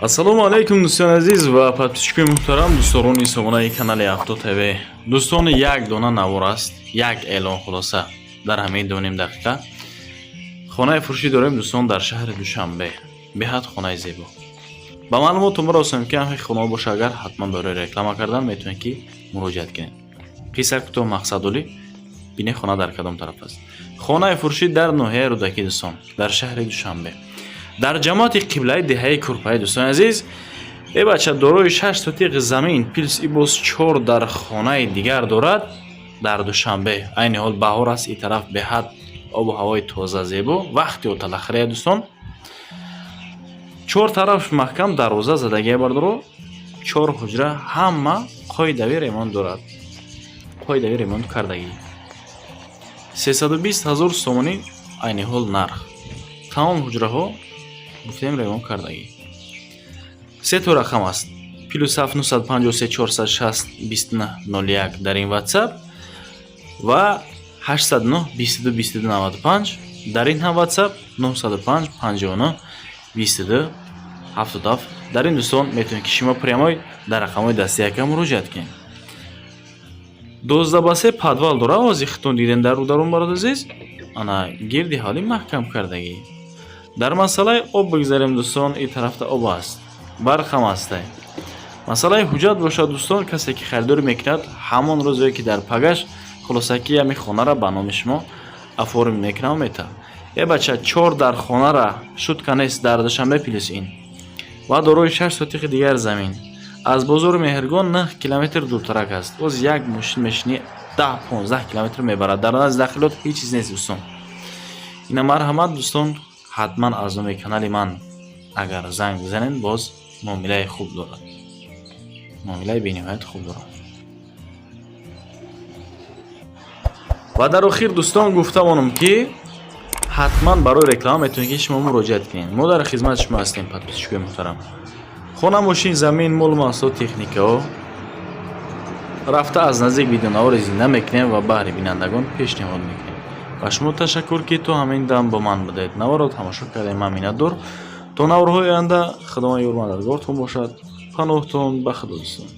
Ассалому алайкум, дӯстони азиз ва подписчикои муҳтарам, дӯстдорони сомонаи канали Авто ТВ. Дӯстони, як дона навор аст, як эълон. Хулоса, дар ҳамаи 2,5 дақиқа хонаи фурӯшӣ дорем, дӯстон, дар шаҳри Душанбе. Беҳад хонаи зебо. Ба маълумоту мерасонем, ки ҳамин хона боша, агар ҳатман барои реклама кардан метавонед, ки муроҷиат кунед. Қисса кӯтоҳ, мақсадолӣ бине, хона дар кадом тараф аст. Хонаи фурӯшӣ дар ноҳияи Рӯдакӣ, дӯстон, дар шаҳри Душанбе, дар ҷамоати Қиблаи деҳаи Курпаи. Дӯстони азиз, э бача дорои 6 сотиқ замин, плюс и боз чор дар хонаи дигар дорад дар Душанбе. Айни ҳол баҳор аст, и тараф беҳад обу ҳавои тоза, зебо, вақти оталахрия. Дӯстон, чор тараф маҳкам дарвоза задагия, бардоро. Чор ҳуҷра, ҳама қоидави ремонт дорад, қоидави ремонт кардагӣ. 320 000 сомонӣ айни ҳол нарх. Тамом ҳуҷраҳо, гуфтем, ремонт кардагӣ. Се то рақам аст: +7 953 460 29 01 дар ин WhatsApp ва 809 22 22 95 дар ин ҳам WhatsApp, 905 59 22 77 дар ин. Дӯстон, метавонед, ки шумо прямой дар рақамҳои дасти яка муроҷиат кунед. 12 ба 3 подвал дора. Ози худтон дидем дар рӯдарун, бародар азиз, ана гирди ҳавлӣ маҳкам кардагӣ. Дар масъалаи об бигзарем, дӯстон, ин тарафта об аст, барқ ҳам ҳастай. Масъалаи ҳуҷҷат бошад, дӯстон, касе ки харидорӣ мекунад, ҳамон рӯзе ки дар пагаш, хулоса, ки ҳамин хонара ба номи шумо оформить мекунам, метавад. Е бача, чор дар хонара, шутка нест, дар Душанбе, плюс ин ва дорои 6 сотиқи дигар замин. Аз бозори Меҳргон 9 километр дуртарак аст. Боз як мошин мешинӣ, 10-15 километр мебарад. Дар назди дахилот ҳеҷ чиз нест, дӯстон. Ина марҳамат, дӯстон, ҳатман аз номи канали ман агар занг бизанед, боз муомилаи хуб дорад, муомилаи бениҳоят хуб дорад. Ва дар охир, дӯстон, гуфта монам, ки ҳатман барои реклама метавонед, ки шумо муроҷиат кунед. Мо дар хизмати шумо ҳастем, подписчикои муҳтарам. Хона, мошин, замин, молу маҳсулот, техникаҳо рафта аз наздик видеонавори зинда мекунем ва баҳри бинандагон пешниҳод мекунем. Ба шумо ташаккур, ки то ҳамин дам бо ман будед, наворро тамошо кардем. Ман миннатдор. То наворҳои оянда Худованд ёру мададгортон бошад. Паноҳтон ба Худо, дӯстон.